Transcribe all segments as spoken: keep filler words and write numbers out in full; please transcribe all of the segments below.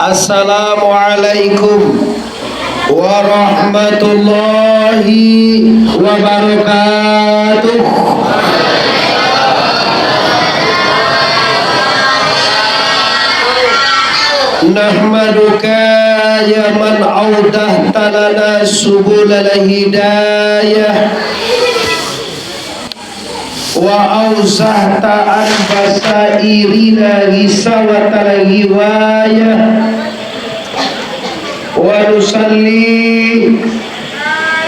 Assalamualaikum warahmatullahi wabarakatuh. Nahmaduka ya man awdahta lana subulal hidayah. Wa awzahta an basairina ghisawatal ghiwayah. Wa nusalli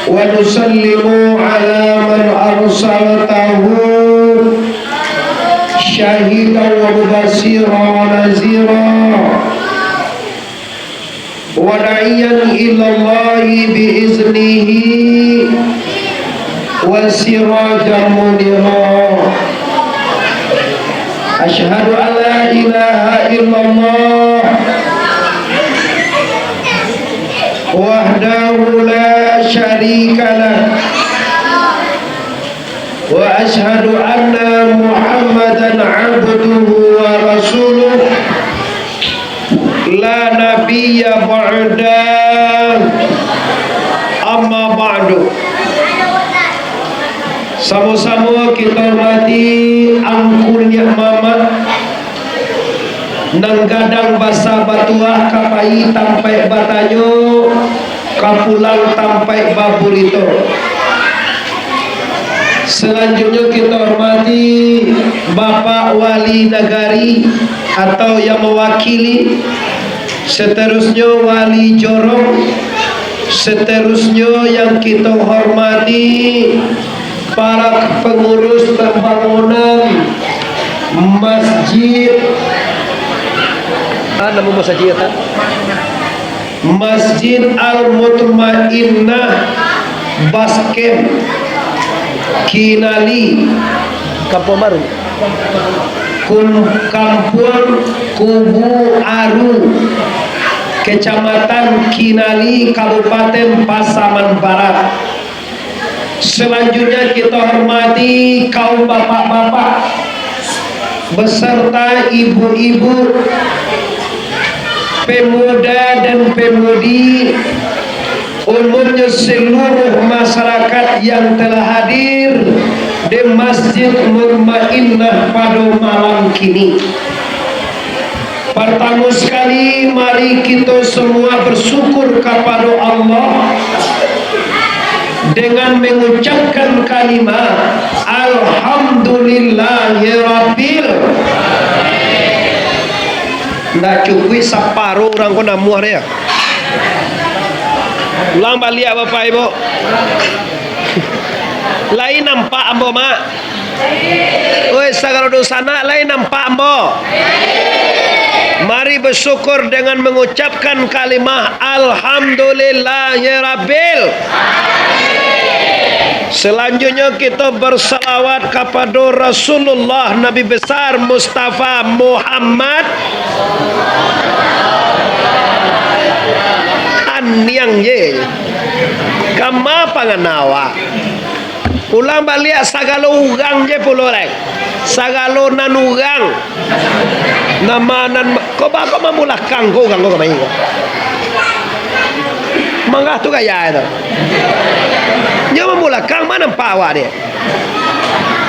wa nusallimu ala man arsaltahu syahidan wa mubasyiran wa nazira. Wa da'iyan ilallahi bi iznihi wa sirajan munira. Asyhadu an la ilaha illallah wahdahu la syarika lah. Wa asyhadu anna Muhammadan abduhu wa rasuluh. La nabiyya ba'da. Amma ba'du. Samo-samo kito hormati angku niniak mamak, nan gadang basa batuah ka pai tampaik batanyo, ka pulang tampaik baburito. Salanjuiknyo kito hormati Bapak Wali Nagari atau yang mawakili, saterusnyo Wali Jorong, saterusnyo yang kito hormati para pangurus pambangunan masjid. Ah, namo masjid, ah? Masjid Al-Mutmainnah Baskem Kinali, Kampuang Baru, Kun-, Kampuang Kubu Aru, Kecamatan Kinali, Kabupaten Pasaman Barat. Salanjuiknyo kito hormati kaum bapak-bapak beserta ibu-ibu, pemuda dan pemudi, umumnyo seluruh masyarakat yang telah hadir di Masjid Mutmainnah pado malam kini. Partamo sakali, mari kito samua basyukur kapado Allah dengan mangucapkan kalimah, "Alhamdulillahirabbil." Ndak cukuik saparo urang ko namuah deh. Ulang baliak, Bapak Ibu. Lai nampak ambo, Mak? Oi, sagalo dunsanak, lai nampak ambo? Mari basyukur dengan mangucapkan kalimah, "Alhamdulillahirabbil." Salanjuiknyo, kito basalawat kapado Rasulullah Nabi Besar Mustafa Muhammad. Aniang je. Kama pangana awak? Ulang baliak, sagalo urang je pulo lai. Sagalo nan urang. Nama nan ma-, ko ba ko mamulakang ko urang ko kamari ko. Mangah tu gaya tu. Nyo mamulakang, ma nampak awak dek?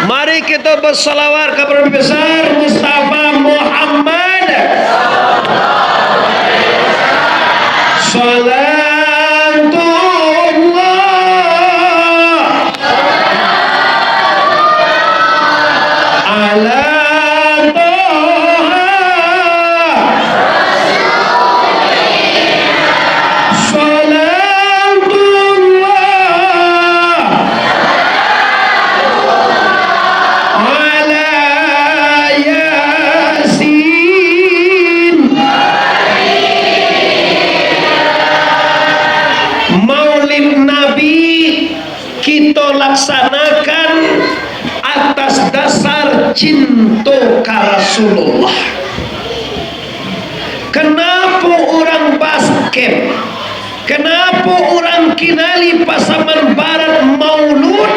Mari kito basalawat ka Nabi Besar Mustafa Muhammad. Salatullah ala Toha. Salatullah ala Yasin. Maulid Nabi kito laksanakan atas dasar cinto ka Rasulullah. Kanapo urang Baskem, kanapo urang Kinali Pasaman Barat maulud?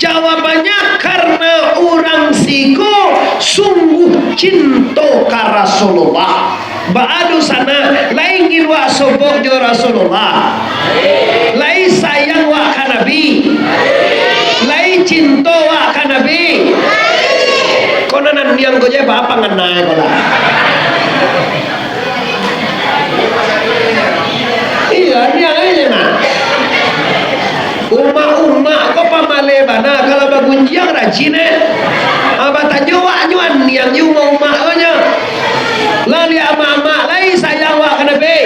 Jawabannyo, karano urang siko sungguh cinto ka Rasulullah. Baa dunsanak, lai ingin wak sobok jo Rasulullah? Lai sayang wak ka Nabi? Lai cinto wak ka Nabi? Ko nan niang ko je, baa pangana ko lah. Iyo, niang aja mah. Umak-umak ko pamaleh bana, kalau bagunjiang rajin, eh. Ah, batanyo wak nyo niang jo umak-umak ko nyo. Lah liak amak-amak lai sayang wak ka Nabi?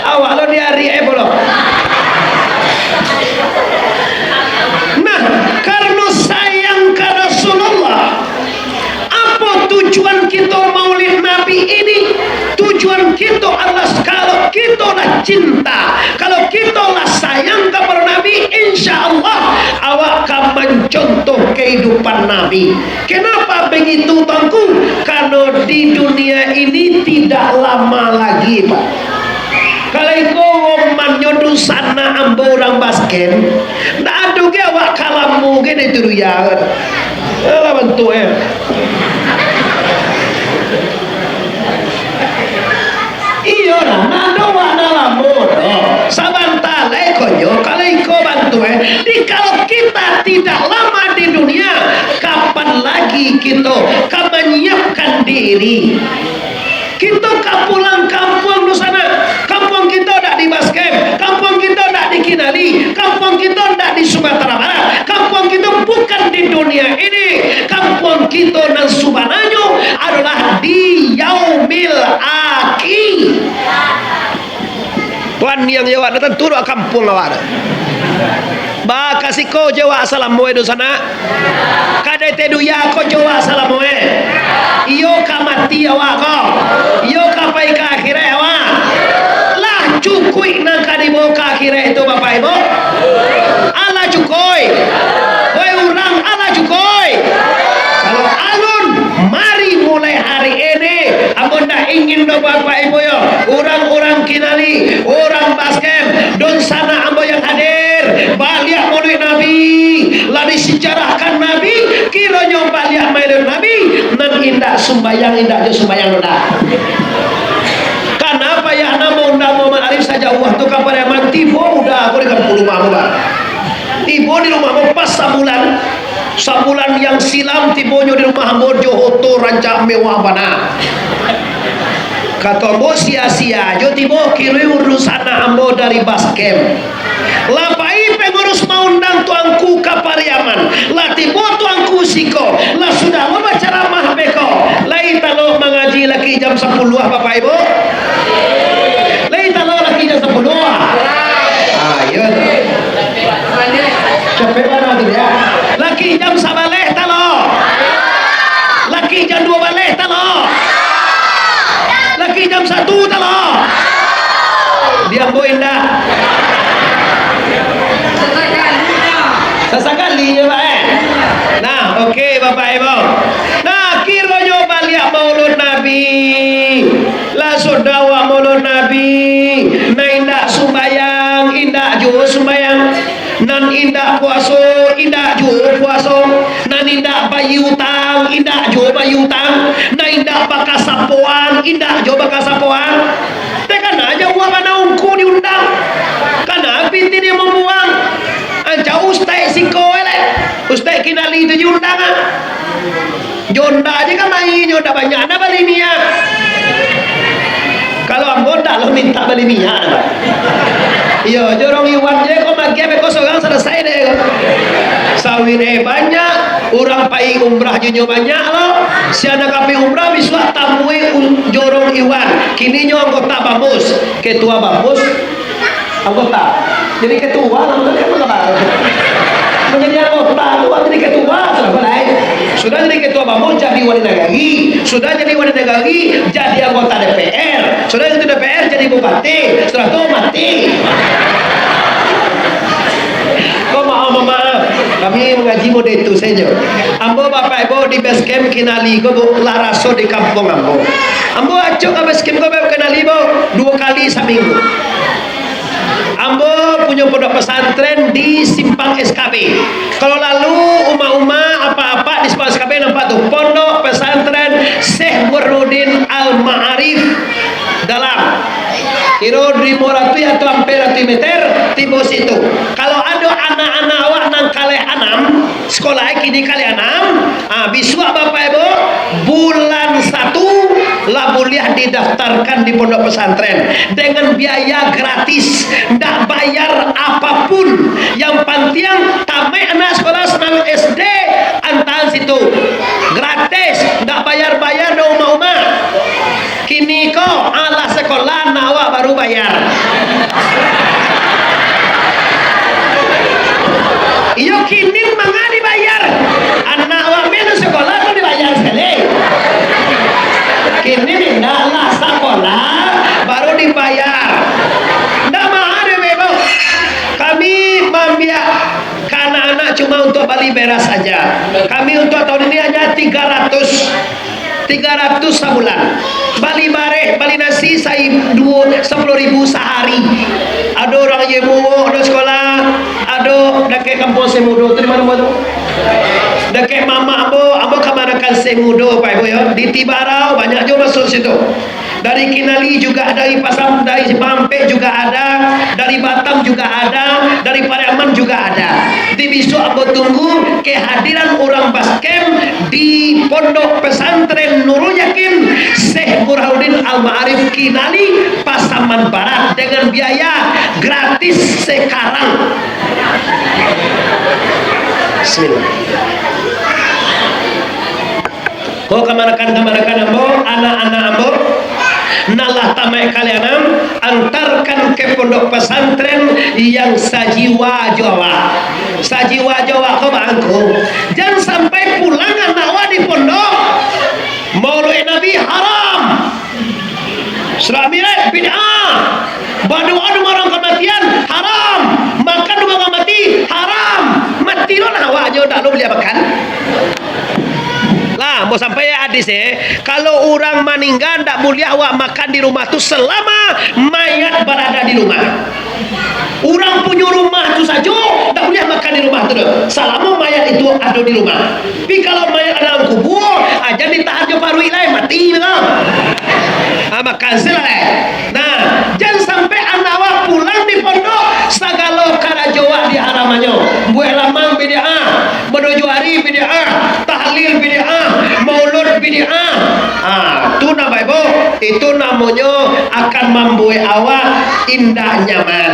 Awak lo diariak, eh, pulo. Nah, karano sayang ka Rasulullah, apo tujuan kito Maulid Nabi ini? Tujuan kito adalah, kalau kito lah cinta, kalau kito lah sayang kapado Nabi, insya Allah awak ka mancontoh kahidupan Nabi. Kenapa begitu, Tuanku? Karano di dunia ini tidak lama lagi, Pak. Kalau iko womannyo dunsanak ambo urang Baskem, ndak ado ge awak ka lamo ge di dunia. Alah bantuak, eh. Iyo lah, ndak ado awak nan lamo doh. Sabanta lai ko nyo, kalau iko bantuak, eh. Jadi kalau kita tidak lama di dunia, kapan lagi kito ka manyiapkan diri? Kito ka pulang kampuang dunsanak. Kampuang kito ndak di Baskem, kampuang kito ndak di Kinali, kampuang kito ndak di Sumatera Barat, kampuang kito bukan di dunia ini. Kampuang kito nan subananyo adolah di yaumil akhir. Tuan yang jawab, tantu doh kampuang awak tu. Ba ka siko jo awak salamo e dunsanak. Ka Datai Duya ko jo awak salamo e. Iyo ka mati awak ko. Iyo ka pai ka akhiraik awak. Lah cukuik nan ka dibawa ka akhiraik tu, Bapak Ibu? Alah cukuik. Woi urang, alah cukuik. Kalau alun, mari mulai hari ini, ambo ndak ingin doh, Bapak Ibu yo, urang-urang Kinali, urang Baskem, dunsanak ambo yang hadir, baliak Maulid Nabi, lah disejarahkan Nabi, kironyo baliak Maulid Nabi, nan indak sumbayang, indak jo sumbayang doh dah. Kanapa yo namo undang Muhammad Arif sajauah tu ka Pariaman, tibo mudo ko di kampuang rumah ambo, Pak? Tibo di rumah ambo pas sabulan. Sabulan yang silam tibonyo di rumah ambo jo oto rancak mewah bana. Kato ambo, sia-sia jo tibo, kiro dunsanak ambo dari Baskem. Lah pai pangurus maundang Tuanku ka Pariaman. Lah tibo Tuanku siko. Lah sudah lo bacaramah beko. Lai talok mangaji laki jam sapuluah, Bapak Ibu? Lai talok laki jam sapuluah? Ah, iyo tu. Capek bana tu, yo. Laki jam sabaleh talok. Laki jam duo baleh talok. Laki jam satu talok. Di ambo indak. Sasakali je, Pak, eh. Nah, oke, Bapak Ibu. Nah, kironyo baliak Maulud Nabi. Lah sudah awak Maulud Nabi, nan indak sumbayang, indak juo sumbayang. Nan indak puaso, indak juo puaso. Nan indak bayia utang, indak juo bayia utang. Nan indak bakasapoan, indak juo bakasapoan. Teh kana aja uang kana ungku diundang. Kana pitih dia mambuang. Anca ustaik siko eleh. Ustaik Kinali tu diundang ah. Jonda aja kan main, jonda banyak, nah bali minyak. Kalau ambo ndak lo minta bali minyak, nah, Pak. Iyo, jorong Iwan je ko magiah beko sorang salasai deh ko. Sawit eh banyak, urang pai umrah junyo banyak lo. Sia nan ka pai umrah bisuak tamui un-, jorong Iwan. Kini nyo anggota Bamus, ketua Bamus. Anggota. Jadi ketua lah, bukan ketua lah. Menjadi anggota tu, jadi ketua, sudah mulai. Sudah jadi ketua Bamus, jadi wali nagari. Sudah jadi wali nagari, jadi anggota D P R. Sudah itu D P R, jadi bupati. Sudah tu mati. Kau maaf, maaf. Kami mengaji model itu saja. Ambo Bapak Ibu di base camp Kinali ko, Bu, lah raso di kampung ambo. Ambo acok ka base camp ko, Bapak Kinali, Bu, dua kali seminggu. Ambo punyo pondok pesantren di Simpang S K B. Kalau lalu umak-umak, apak-apak di Simpang S K B nampak tu, Pondok Pesantren Syekh Burhanuddin Al Al-Ma'arif Dalam. Kiro limo ratuih atau ampek ratuih meter, tibo situ. Kalau ado anak-anak awak nan kaleh anam, sekolah kini kaleh anam, ah, bisuak Bapak Ibu, bulan satu lah buliah didaftarkan di pondok pesantren dengan biaya gratis, ndak bayar apapun. Yang pantiang, tamaik anak sekolah senang S D, antaan situ. Gratis, ndak bayar-bayar do umak-umak. Kini ko, alah sekolah, anak awak baru bayar. Iyo, kini manga dibayar. Anak awak manu sekolah tu dibayar sekali. Kini indak lah, sekolah baru dibayar. Ndak mahal, Ibu. Kami mambiak ka anak-anak cuma untuk bali beras saja. Kami untuk tahun ini hanya tiga ratus. Tiga ratus sabulan. Bali bareh, bali nasi sai duo, sapuluah ribu sahari. Ado urang Yemuwo, ado sekolah, ado dakek kampuang Semudo. Tu di ma tu? Dakek mamak ambo, ambo kamanakan Semudo, Pak Ibu, yo. Di Tibarau banyak juo masuak situ. Dari Kinali juga, dari Pasam, dari Bampek juga ada, dari Batam juga ada, dari Pariaman juga ada. Jadi bisuak ambo tunggu kehadiran urang Baskem di Pondok Pesantren Nurul Yakin Syekh Burhanuddin Al-Ma'arif Kinali, Pasaman Barat, dengan biaya gratis sekarang. Bismillah. Ko kamanakan-kamanakan ambo, anak-anak ambo, nan lah tamaik kaleh anam, antarkan ka pondok pesantren yang sajiwa jo awak. Sajiwa jo awak ko bangku. Jan sampai pulang anak awak di pondok, Maulid Nabi haram. Isra Mi'raj bid'ah. Badoa di rumah urang kamatian haram. Makan di rumah urang mati haram. Mati lo lah awaknyo, ndak lo buliah makan. Lah, mau sampai hadis, eh, kalau urang maningga ndak buliah awak makan di rumah tu selama mayat barada di rumah. Urang punyo rumah tu sajo ndak buliah makan di rumah tu doh, salamo mayat itu ado di rumah. Tapi kalau mayat ado dalam kubua, ah, jan ditahan jo paruik lai, mati tu. Ah, makan se lah lai. Nah, jan sampai anak awak pulang di pondok, sagalo karajo awak diharamannyo. Buek lamang bid'ah, manuju ari bid'ah, tahlil bid'ah, maulud bid'ah. Ah, tu nah, Bapak Ibu, itu namonyo akan mambuek awak indak nyaman.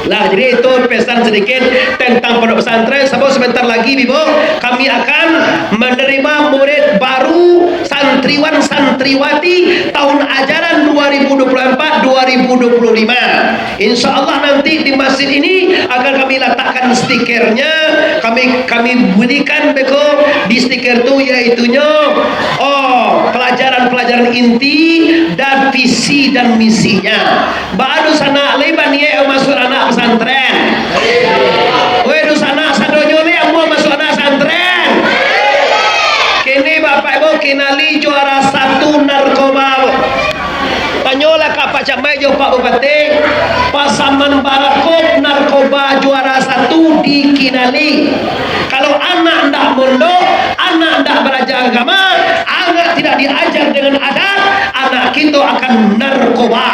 Lah, jadi itu pesan sedikit tentang pondok pesantren. Sabab sebentar lagi, Ibu, kami akan menerima murid baru, santriwan santriwati tahun ajaran dua ribu dua puluh empat dua ribu dua puluh lima. Insya Allah nanti di masjid ini akan kami latakkan stikernya, kami, kami bunyikan beko di stiker tu, yaitunyo, oh, pelajaran-pelajaran inti dan visi dan misinya. Baa dunsanak lai baniaik masuak anak pesantren? Weh, dunsanak sadonyo lai amuah masuak anak pesantren? Kini Bapak Ibu Kinali juara satu narkoba. Tanyolah ka Pak Camat jo Pak Bupati, Pasaman Barat ko narkoba juara satu di Kinali. Kalau anak ndak mondok, anak ndak balajar agama, anak tidak diajar dengan adab, anak kito akan narkoba,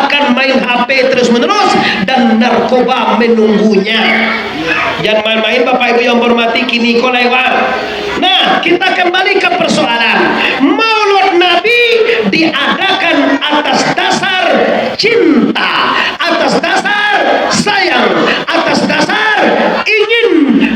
akan main H P terus-menerus, dan narkoba menunggunya. Jan main-main, Bapak Ibu yang hormati, kini ko lai, wah. Nah, kita kembali ke persoalan. Maulud Nabi diadakan atas dasar cinta, atas dasar sayang, atas dasar ingin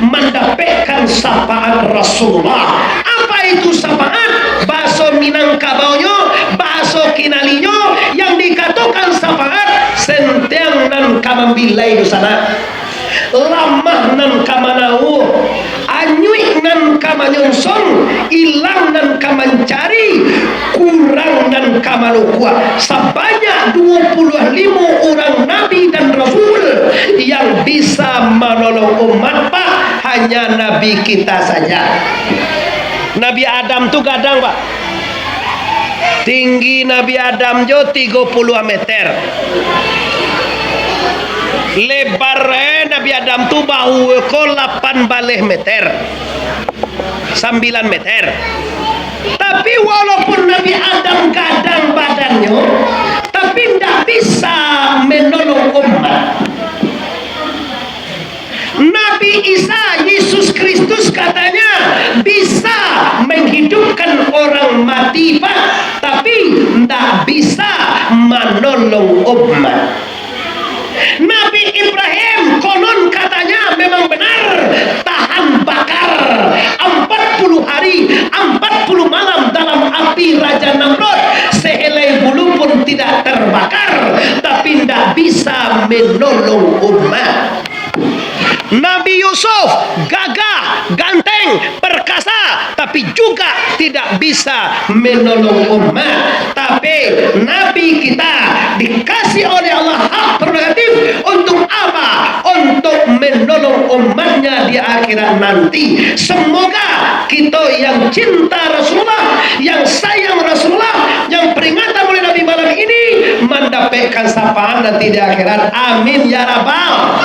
mendapatkan syafaat Rasulullah. Apa itu syafaat? Bahaso Minangkabaunyo, bahaso Kinalinyo, yang dikatokan syafaat, sentiang nan ka mambilai dunsanak. Lamah nan ka manawua, anyuik nan ka manyonsong, ilang nan ka mancari, kurang nan ka manukuak. Sabanyak dua puluh limo urang nabi dan rasul yang bisa manolong umat, Pak, hanya Nabi kita saja. Nabi Adam tu gadang, Pak. Tinggi Nabi Adam jo tigo puluah meter. Lebar, eh, Nabi Adam tu bahu ko lapan baleh meter. Sambilan meter. Tapi walaupun Nabi Adam gadang badannyo, tapi ndak bisa menolong umat. Nabi Isa, Yesus Kristus katanya bisa menghidupkan orang mati, Pak, tapi ndak bisa manolong umat. Nabi Ibrahim konon katanya memang benar tahan bakar empat puluh hari, empat puluh malam dalam api Raja Namrud, sehelai bulu pun tidak terbakar, tapi ndak bisa menolong umat. Nabi Yusuf gagah, ganteng, perkasa, tapi juga tidak bisa menolong umat. Tapi Nabi kita dikasih oleh Allah hak prerogatif untuk apa? Untuk menolong umatnya di akhirat nanti. Semoga kita yang cinta Rasulullah, yang sayang Rasulullah, yang peringatan Maulid Nabi malam ini mendapatkan syafaat nanti di akhirat. Amin ya rabbal.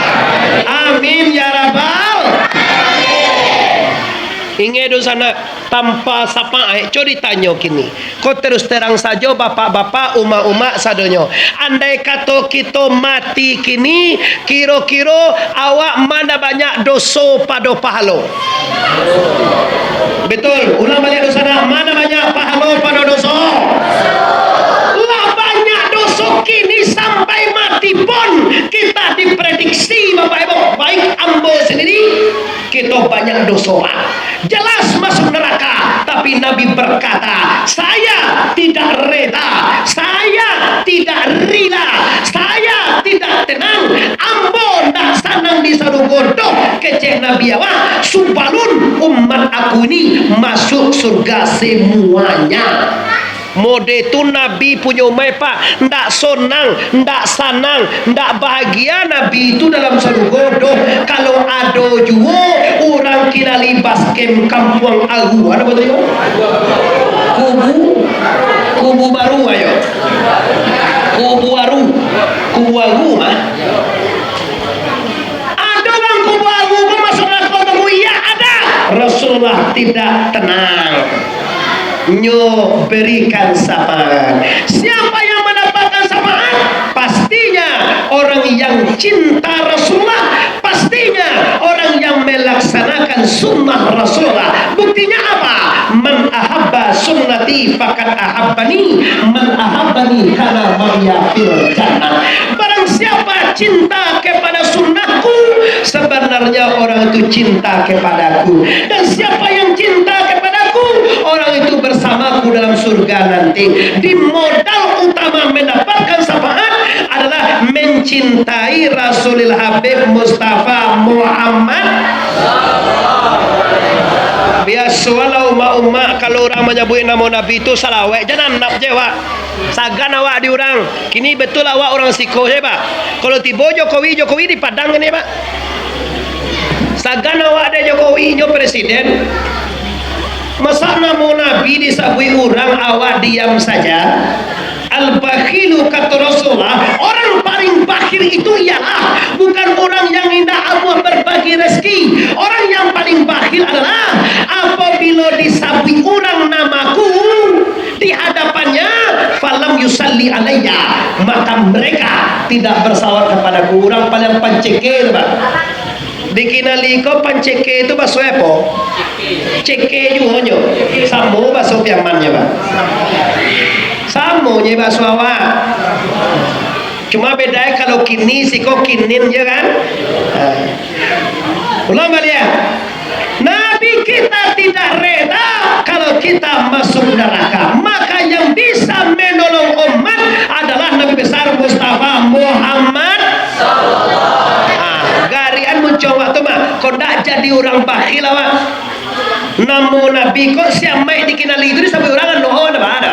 Amin ya rabbal. Ingat dulu sanak, tanpa syafaat, co ditanyo kini. Ko terus terang sajo, bapak-bapak, umak-umak sadonyo. Andai kato kito mati kini, kiro-kiro awak ma nan banyak doso pado pahalo? Betul. Ulang baliak dulu sanak, ma nan banyak pahalo pado doso? Lah banyak doso kini sampai mati pun kita diprediksi, Bapak Ibu, baik ambo sendiri, kito banyak doso, Pak. Jelas masuk neraka, tapi Nabi berkata, "Saya tidak reda, saya tidak rila, saya tidak tenang, ambo ndak sanang di sarugo doh," kecek Nabi awak, "subalun umat aku ini masuk surga semuanya." Mode tu Nabi punyo umaik, Pak, ndak sonang, ndak sanang, ndak bahagia Nabi tu dalam sarugo doh, kalau ado juo urang kinali Baskem Kampuang Aru, ado batua? Kubu, Kubu Baru, ayo. Kubu Aru, Kubu Aru mah. Ado urang Kubu Aru ko masuk neraka tu, iya ada. Rasulullah tidak tenang. Nyo berikan syafaat. Siapa yang mendapatkan syafaat? Pastinya orang yang cinta Rasulullah, pastinya orang yang melaksanakan sunnah Rasulullah. Buktinya apa? "Man ahabba sunnati faqad ahabbani, man ahabbani kana ma'iya fil jannah." Barang siapa cinta kepada sunnahku, sebenarnya orang itu cinta kepadaku. Dan siapa yang cinta kepadaku, orang itu bersamaku dalam surga nanti. Di modal utama mendapatkan syafaat adalah mencintai Rasulil Habib Mustafa Muhammad. Biasolah umak-umak, kalau urang manyabuik namo Nabi tu salawek, jan anap je, Wak. Sagan awak di urang. Kini betul awak urang siko se, Pak. Kalau tibo Jokowi, Jokowi di Padang kini, Pak. Sagan awak dek Jokowi, nyo presiden. Masa namo Nabi disabuik urang, awak diam saja? Al-bakhilu, kata Rasulullah, orang paling bakhil itu ialah bukan orang yang indak amuah berbagi rezeki. Orang yang paling bakhil adalah apabila disabuik urang namaku, di hadapannya, "Falam yusalli alayya," maka mereka tidak bersalawat kepadaku. Urang paling panceke tu, Pak. Dikinali ko panceke tu baso apo? Ceke juo nyo. Samo baso Piaman nyo, Pak. Samo nyo baso awak. Cuma beda kalau kini siko kinin je kan. Nah. Ulang baliak. Nabi kita tidak reda kalau kita masuk neraka. Maka yang bisa menolong umat adalah Nabi besar Mustafa Muhammad. Ah, garian muncul waktu mah. Kok ndak jadi urang bakhil awak? Namo Nabi kok si Amaik dikinali tu disabuik urang, anu, oh, ndak ada.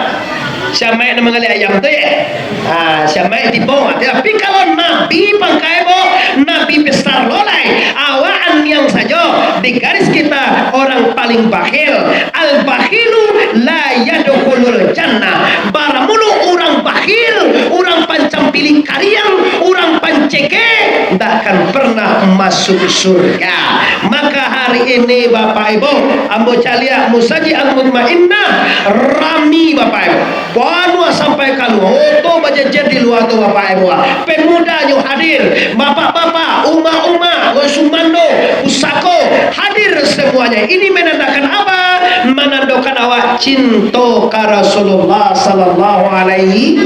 Si Amaik nan manggaleh ayam tu, ya. Ha, si Amaik tibo. Tapi kalau Nabi pangkai, bo, Nabi besar lo lai. Awak aniang sajo di garis kita orang paling bakhil. Al-bakhilu la yadkhulul jannah. Baramulo urang bakhil, urang pancampilik kariang, urang panceke, ndak akan pernah masuk surga. Maka Ini, Bapak Ibu, ambo caliak Masjid Al-Mutmainnah rami, Bapak Ibu. Panuah sampai kalua, oto bajejer di lua tu, Bapak Ibu. Pemudanyo hadir, bapak-bapak, umak-umak, sumando, pusako, hadir semuanya. Ini menandakan apa? Menandakan awak cinto ka Rasulullah sallallahu alaihi.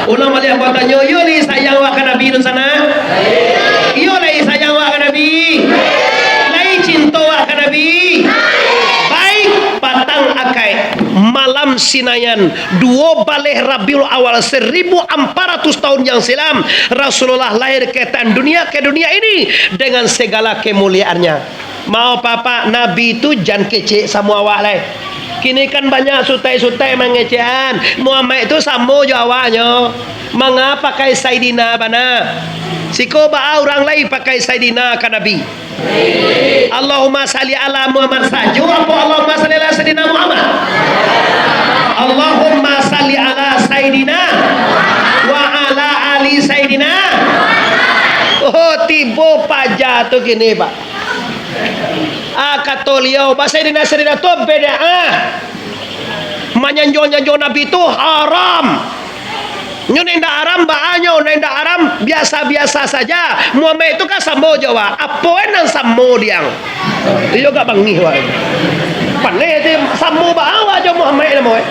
Ulang baliak batanyo, iyo lai sayang awak ka Nabi tu sanak? Iyo lai sayang awak ka Nabi? Lai cinto awak ka Nabi? Baik, patang Akaik, malam Sinayan, duo baleh Rabiul Awal seribu empat ratus tahun yang silam, Rasulullah lahir ke tan-, dunia, ke dunia ini dengan segala kemuliaannya. Mao papak, Nabi tu jan kecek samo awak lai. Kini kan banyak sutai-sutai mangecekan, Muhammad tu samo jo awaknyo. Manga pakai Saidina bana? Siko baa urang lai pakai Saidina ka Nabi? Allahumma salli ala Muhammad sajo, apo Allahumma salli ala Saidina Muhammad? Allahumma salli ala Saidina wa ala ali Saidina. Oh, tibo paja tu kini, Pak. Ah, kato liau, ba Saidina, Saidina tu bid'ah. Manyanjung-nyanjung Nabi tu haram. Nyo nan indak haram, baa nyo nan indak haram, biasa-biasa saja. Muhammad tu kan samo jo awak. Apo nan samo diang? Iyo gak bangih awak. Paneh ti samo baa awak jo Muhammad namo, eh.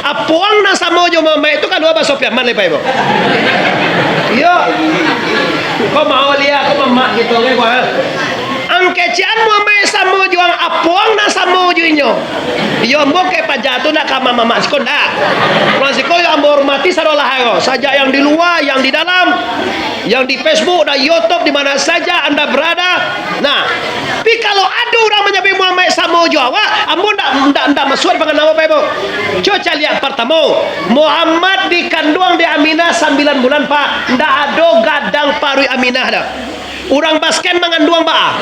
Apo nan samo jo Muhammad tu kalua baso Piaman lai, Pak Ibu. Iyo. Kau mau lihat, kau mamak gitu, kan, gua. Ang kecek an Muhammad samo jo ang, apo ang nan samo jo inyo? Iyo, ambo kek paja tu ndak ka mamak siko, ndak. Urang siko yang ambo hormati sadolah ko. Sajak yang di lua, yang di dalam, yang di Facebook dan YouTube, di mana saja anda berada. Nah, tapi kalau ado urang manyabuik Muhammad samo jo awak, ambo ndak, ndak, ndak masuak di panganamo, Pak Ibu. Cubo caliak partamo, Muhammad dikanduang dek Aminah sambilan bulan, Pak. Ndak ado gadang paruik Aminah doh. Urang Basecamp manganduang baa?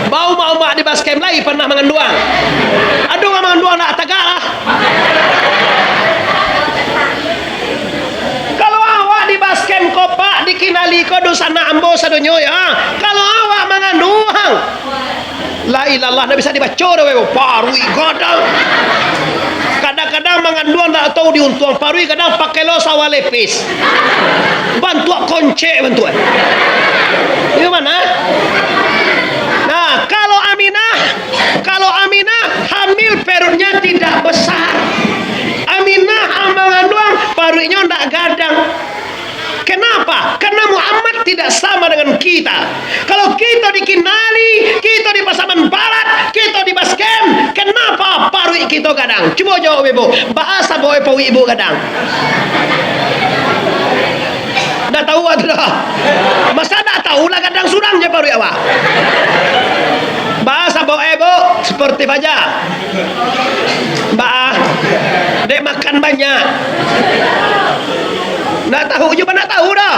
Baa umak-umak di Basecamp lai panah manganduang? Ado urang manganduang ndak tagak lah. Kalau awak di Basecamp ko, Pak, dikinali ko dunsanak ambo sadonyo, yo. Kalau awak manganduang, la ilaha illallah, ndak bisa dibaco doh, weh, paruik gadang. Kadang-kadang manganduang ndak tahu diuntuang paruik, kadang pakai lo sawah lepis. Bantuak koncek bantuak. Itu mana? Nah, kalau Aminah, kalau Aminah hamil perutnya tidak besar. Aminah mangandung paruiknyo ndak gadang. Kenapa? Karena Muhammad tidak sama dengan kita. Kalau kita dikinali, kita di Pasaman Barat, kita di Basecamp, kenapa paruik kita gadang? Cubo jawab ibu, baa sabab paruik ibu gadang? Ndak tahu atau dah? Masa ndak tahu lah gadang surang je paruik awak? Baa sabab ibu, sportif aja. Baa, dek makan banyak. Ndak tahu juo, ndak tahu dah.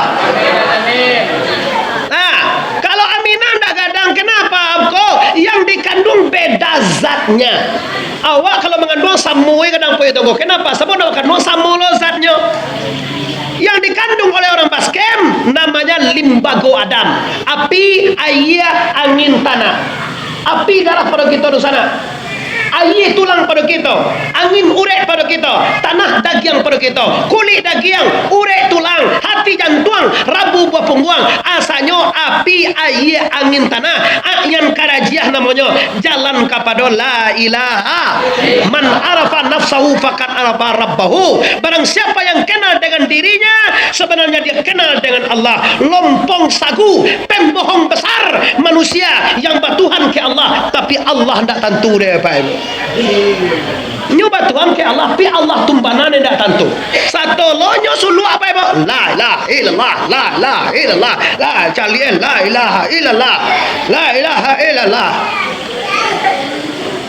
Nah, kalau Aminah ndak gadang, kenapa? Ko yang dikandung beda zatnya. Awak kalau mangandung samo gadang paruik tonggo. Kenapa? Sabab ndak bakandung samo lo zatnyo. Yang dikandung oleh orang Basecamp namanya limbago Adam. Api, aia, angin, tanah. Api darah pado kito tu sanak. Aia tulang pado kito, angin urek pado kito, tanah dagiang pado kito, kulik dagiang, urek tulang, hati jantuang, rabu buah pungguang, asanyo api, aia, angin, tanah, anyan karajiah namonyo, jalan kapado la ilaha. Man arafa nafsahu faqad arafa rabbahu. Barang siapa yang kenal dengan dirinya, sebenarnya dia kenal dengan Allah. Lompong sagu, pembohong besar, manusia yang batuhan ke Allah, tapi Allah ndak tantu dek, Bapak Ibu. Nyo batuhan ke Allah, tapi Allah tumbanan ndak tantu. Satolonyo suluak, Bapak Ibu. La ilaha illallah, la ilaha illallah, la calian, la ilaha illallah, la ilaha illallah.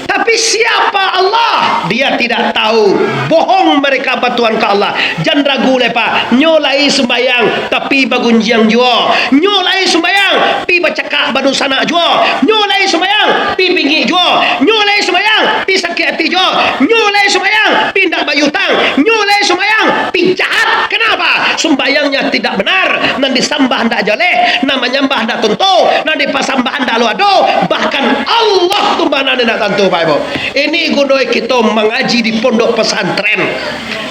Tapi siapa Allah? Dia tidak tahu. Bohong mereka batuhan ka Allah. Jan ragu lai, Pak. Nyo lai sumbayang, tapi bagunjiang juo. Nyo lai sumbayang, pi bacakak badunsanak juo. Nyo lai sumbayang, pi bingik juo. Nyo lai sumbayang, pi sakik ati juo. Nyo lai sumbayang, pi indak bayia utang. Nyo lai sumbayang, pi jahat. Kenapa? Sumbayangnyo tidak benar, nan disambah ndak jaleh, nan manyambah ndak tuntu, nan dipasambahan ndak lo ado, bahkan Allah tu ma nan indak tantu, Bapak Ibu. Ini gunoi kito mangaji di pondok pesantren.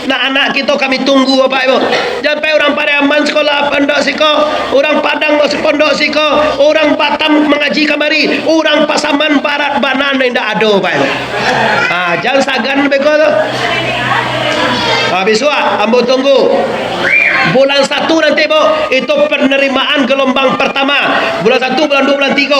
Nah, anak kito kami tunggu, Bapak Ibu. Jan pai urang Pariaman sekolah pondok siko, urang Padang pondok siko, urang Batam mangaji kamari, urang Pasaman Barat bana nan indak ado, Bapak Ibu. Ah, jan sagan beko tu. Ah, bisuak ambo tunggu. Bulan satu nanti, Bu, itu penerimaan gelombang pertama. Bulan satu, bulan dua, bulan tiga.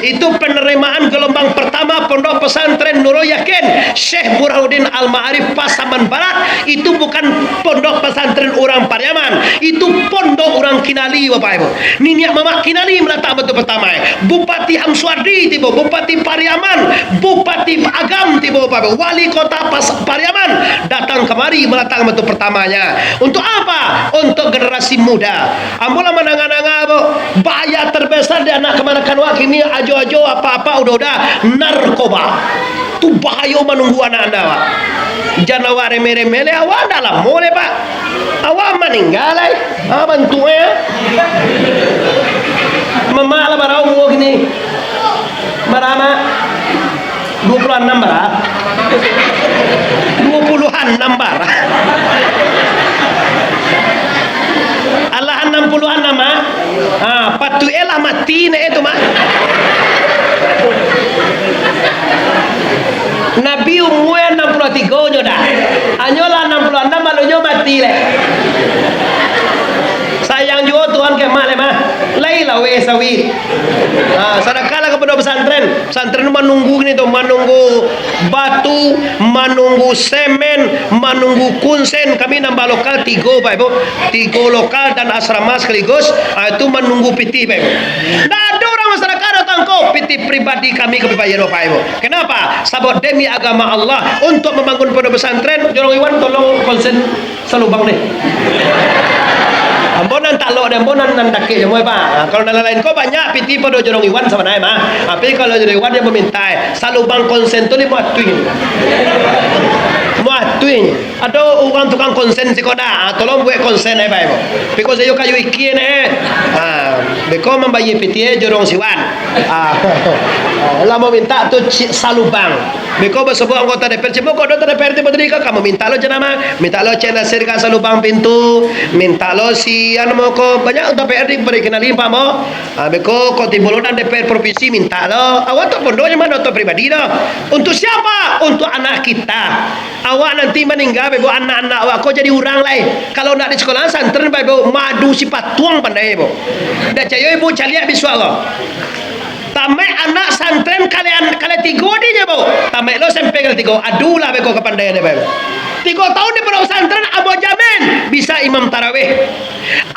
Itu penerimaan gelombang pertama Pondok Pesantren Nurul Yakin Syekh Burhanuddin Al-Ma'arif Pasaman Barat. Itu bukan pondok pesantren urang Pariaman. Itu pondok urang Kinali, Bapak Ibu. Niniak mamak Kinali malatak batu pertama, eh. Bupati Hamsuardi tibo, Bupati Pariaman, Bupati Agam tibo, Bapak Ibu. Wali Kota Pas-, Pariaman datang kamari malatak batu pertamanya. Untuk apa? Untuk generasi muda. Ambo lah mandanga-danga, Bu. Bahaya terbesar di anak kamanakan wak kini, ajo-ajo, apa-apa, udah-udah, narkoba. Tu bahayo manunggu anak anda, Pak. Jan awak remeh-remeh lai, awak ndak lamo lai, Pak. Awak maningga lai. Ah, bantuaknyo. Mamak lah bara umua kini. Bara, Mak? Dua puluh anam bara? Dua puluh anam bara? Alah anam puluh anam, Mak. Ha, patuik e lah mati nek e tu, Mak. Nabi umua anam puluah tigo nyo dah. Anyo lah anam puluah anam, alunyo mati leh. Sayang juo Tuhan ka Mak leh, Mak. Lai laweh sawit. Ha, sadakah lah ka pondok pesantren. Pesantren tu manunggu kini tu, manunggu batu, manunggu semen, manunggu kunsen. Kami nambah lokal tigo, Pak Ibu. Tigo lokal dan asrama sekaligus, ah, itu manunggu pitih, Pak Ibu. Ndak ado urang masyarakat datang ko, pitih pribadi kami ka dibayar, Pak Ibu. Kenapa? Sabab demi agama Allah, untuk membangun pondok pesantren, Jorong Iwan tolong konsen salubang deh. Ambo nan talok deh, ambo nan, nan dakek je, Pak. Ah, kalau nan lain ko banyak pitih pado Jorong Iwan sabananyo mah. Tapi kalau Jorong Iwan dia meminta, eh, salubang konsen tu limo ratuih. Limo ratuih. Ado urang tukang konsen siko dah, ah, tolong buek konsen, eh, Pak, eh. Beko sayo kayu ikie, eh. Ah, beko mambayie pitih, eh, Jorong Siwan. Ah, lah mamintak tu ci-, salubang. Beko basobok anggota D P R, cuma kok anggota D P R tibo tadi ka, ka mamintak lo cenama, mintak lo Cek Nasir ka salubang pintu, mintak lo si anu moko, banyak anggota D P R di, bari kenali, Pak, mo. Ah, beko kok tibo lo nan D P R provinsi mintak lo. Awak tu pondoknyo mah, tu pribadi lo. Untuk siapa? Untuk anak kita. Awak nanti maningga, beko anak-anak awak ko jadi urang lai. Kalau ndak di sekolahan santren, beko madu si patuang pandai, beko. Ndak cayo ibu caliak bisuak ko. Tamaik anak santren kalian, kalian tigo dinyo, beko. Tamaik lo S M P kalian tigo. Adulah beko kapandaian, beko. Tigo tahun di pondok santren, ambo jamin bisa imam tarawih.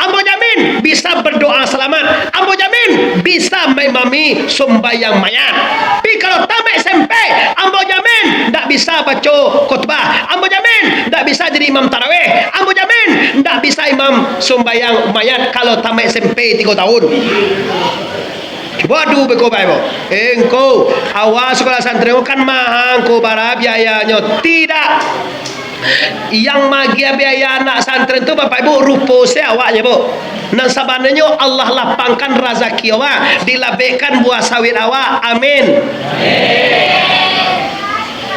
Ambo jamin bisa berdoa selamat. Ambo jamin bisa maimami sumbayang mayat. Tapi kalau tamaik S M P, ambo jamin ndak bisa baco khutbah. Ambo jamin ndak bisa jadi imam tarawih. Ambo jamin ndak bisa imam sumbayang mayat kalau tamaik S M P tigo tahun. Waduh, beko bae, bo. Eh, engko, awak sekolah santri kan mahal, engko bara biayanyo? Tidak. Yang magiah biaya anak santri tu, Bapak Ibu, rupo se awaknyo, bo. Nan sabananyo Allah lapangkan razaki awak, dilabekkan buah sawit awak. Amin.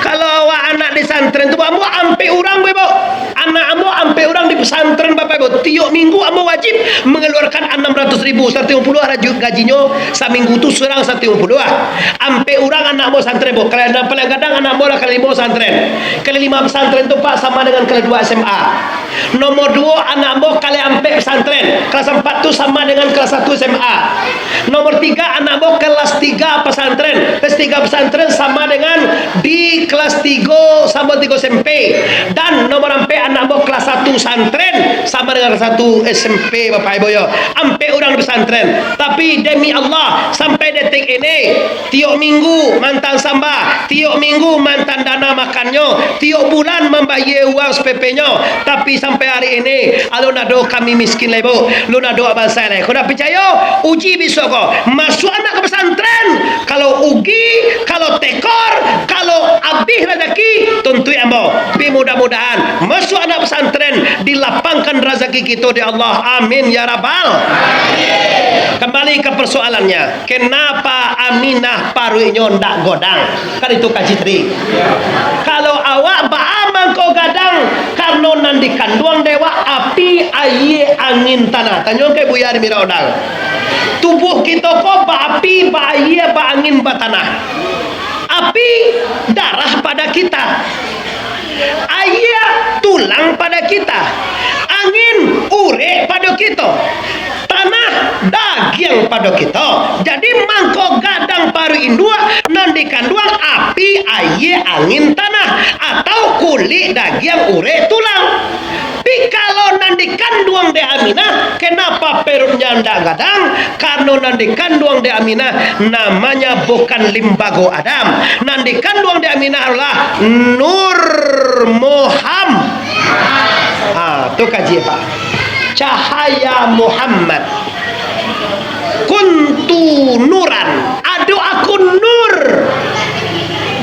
Kalau awak anak di santren tu, ambo ampek urang, Bapak Ibu. Anak ambo ampek urang di pesantren, Bapak Ibu. Tiok minggu ambo wajib mengeluarkan anam ratus ribu, saratus limo puluah lah ju-, gajinyo saminggu tu, surang saratus limo puluah. Ampek urang anak ambo santren, Bu. Kalau nan paling gadang anak ambo lah kali limo santren. Kali lima pesantren tu, Pak, sama dengan kali dua S M A. Nomor duo, anak ambo kali ampek pesantren. Kelas ampat tu sama dengan kelas satu S M A. Nomor tiga, anak ambo kelas tiga pesantren. Kelas tiga pesantren sama dengan di kelas tigo sama tigo S M P. Dan nomor ampek, anak ambo kelas satu santren sama dengan kelas satu S M P, Bapak Ibu, yo. Ampek urang di pesantren. Tapi demi Allah, sampai detik ini, tiok minggu mantan sambah, tiok minggu mantan dana makannyo, tiok bulan mambayie uang S P P-nyo, tapi sampai hari ini, alun ado kami miskin lai, Bu. Alun ado bansaik lai. Kok ndak picayo, uji bisuak ko. Masuak anak ka pesantren, kalau ugi, kalau tekor, kalau abih razaki, tuntuik ambo. Tapi mudah-mudahan, masuak anak pesantren, dilapangkan razaki kito dek Allah. Amin, ya Rabbal. Kambali ka parsoalannya, kenapa Aminah paruiknyo ndak gadang? Kan itu kaji tadi. Kalau awak baa mangko gadang, karano nan dikanduang dek awak api, aia, angin, tanah. Tanyo ka Buya di Mirau Odang. Tubuh kito ko baapi, baaia, baangin, batanah. Api, darah pada kita. Aia, tulang pada kita. Angin, urek pado kito. Tanah, dagiang pado kito. Jadi, mangko gadang paruik induak nan dikanduang api, aia, angin, tanah, atau kulik, dagiang, urek, tulang. Tapi kalau nan dikanduang dek Aminah, kenapa perutnya ndak gadang? Karano nan dikanduang dek Aminah namanya bukan limbago Adam. Nan dikanduang dek Aminah adalah Nur Muhammad. Ha, tu kaji, Pak. Cahaya Muhammad. Kuntu nuran. Ado aku nur.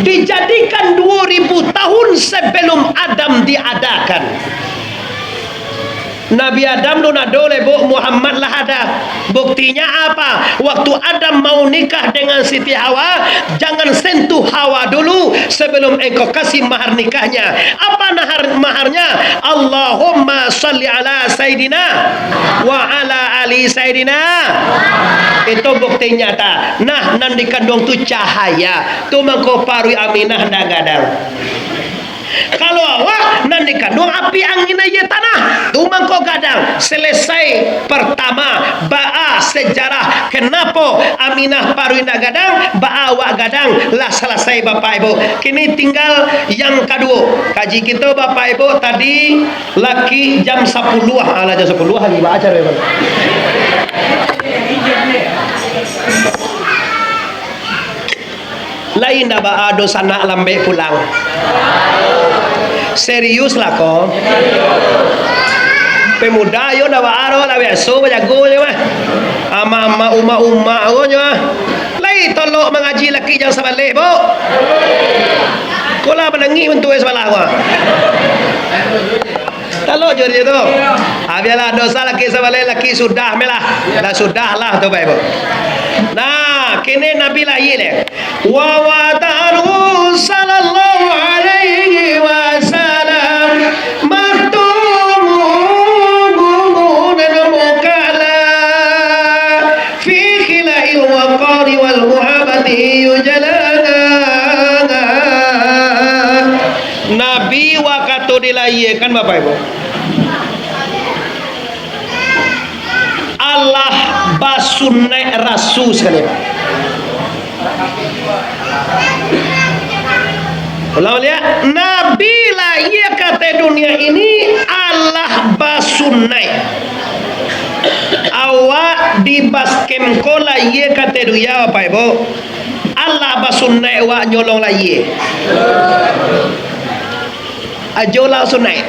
Dijadikan dua ribu tahun sebelum Adam diadakan. Nabi Adam alun ado lai, Bu, Muhammad lah ada. Buktinya apa? Waktu Adam mau nikah dengan Siti Hawa, jangan sentuh Hawa dulu sebelum engkau kasih mahar nikahnya. Apa nahar-, maharnya? Allahumma salli ala Sayyidina wa ala ali Sayyidina. Itu bukti nyata. Nah, nan dikanduang tu cahaya. Tu mangko paruik Aminah ndak gadang. Kalau awak nan dikanduang api, angin, aia, tanah, tu mangko gadang. Selesai pertama, baa sejarah kenapo Aminah paruik ndak gadang, baa awak gadang, lah selesai, Bapak Ibu. Kini tinggal yang kaduo. Kaji kito, Bapak Ibu, tadi laki jam sapuluah, alah, jam sapuluah lagi, baa caro, Bapak? Lain ndak baa dunsanak lambek pulang. Serius lah ko. Pemuda yo ndak baa doh, lah biaso bajago je mah. Amak-amak, umak-umak ko nyo ah. Lai tolok mangaji laki jam sabaleh, Bu. Ko lah manangih untuak sabalah ko ah. Talok jo dia tu. Ah, bialah, dosa laki sabaleh, laki sudah me lah. Lah sudah lah tu, Bapak Ibu. Nah, kini Nabi lahia le. Wa wada'ahu sallallahu alaihi wasallam maktumun mukala fi khila'il waqari wal muhabbati yujalana. Nabi wakatu dilahirkan, Bapak Ibu, alah basunaik rasul sakali. Ulang baliak, Nabi lahia ka ateh dunia ini alah basunaik. Awak di baskem ko lahia ka ateh dunia, Bapak Ibu, alah basunaik awak nyolong lahia. Ajo lah sunaik.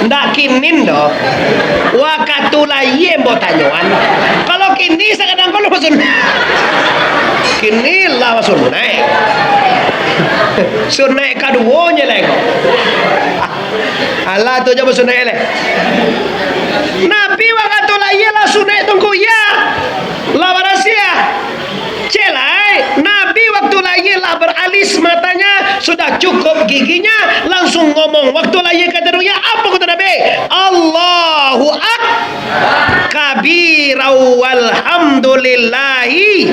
Ndak kinin doh. Wakatu lahia ambo tanyoan. Kalau kini sakadang ko lah basunaik. Kini lah basunaik. Sunaik kaduonyo lai ko. Alah tu jo basunaik lai. Nabi wakatu lahia lah sunaik tungku iya. Lah barasiah. Cek lai, Nabi waktu lahia lah beralis matanya, sudah cukup giginya, langsung ngomong. Waktu lahia ka ateh dunia, apo kato Nabi? Allahu Ak-, kabira walhamdulillahi.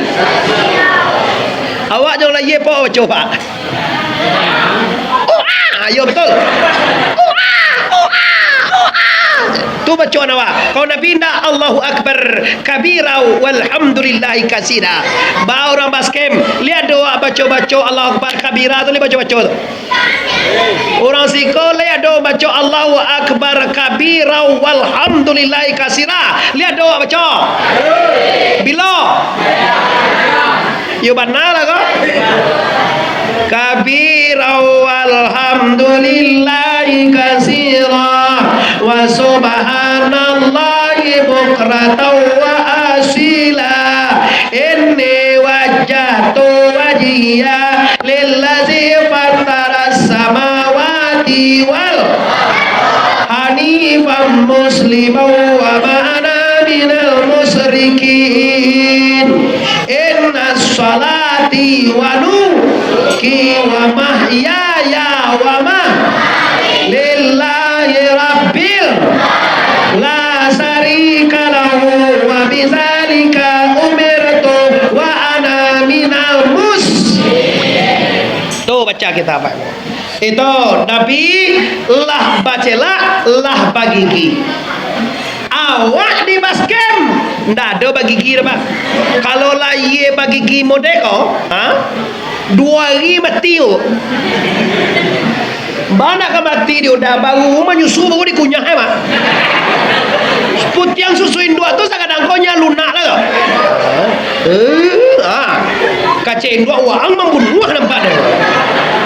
Awak jo lahia po baco, Pak? Uah! Yo, betul. Uah! Uah! Uah! Tu bacoan awak. Kalau Nabi indak, Allahu Akbar kabira walhamdulillahi kasira. Ba urang baskem, liek ado awak baco-baco Allahu Akbar kabira tu, liek baco-baco tu. Urang siko, liek ado baco Allahu Akbar kabira walhamdulillahi kasira. Liek ado awak baco. Bilo? Yo bana lah ko. Kabira walhamdulillahi kasira, wa subhanallahi bukratan wa asila. Inni wajjahtu wajhiya lillazi fataras samawati wal hanifan musliman wa ma ana minal musyrikin. Inna sholati wa nusuki wa mahyaya wa ma lillahi rabbil la syarika lahu wa bizalika umirtu wa ana minal mus-. Tu baca kitab. Itu Nabi lah bacelak, lah bagigi. Awak di baskem ndak ado bagigi doh, Pak. Kalau lahia bagigi model ko, ha? Duo hari mati tu. Bana ka mati di udah baru manyusu baru dikunyah, eh, Pak. Putiang susu induak tu sakadang ko nyo lunak lah tu. Eh, ha. Kacek induak waang mambunuah nampak deh.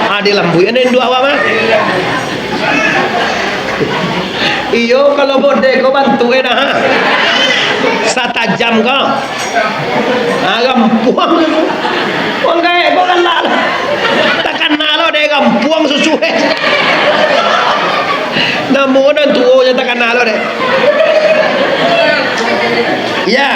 Ha, dilambuikan induak awak mah. Iyo, kalau model ko bantuak e nah, ha. Satajam ko. Ha, rampuang. Wang gaek ko galak lah. Takana lo dek rampuang susu e. Namo nan tuo je takana lo dek. Ya.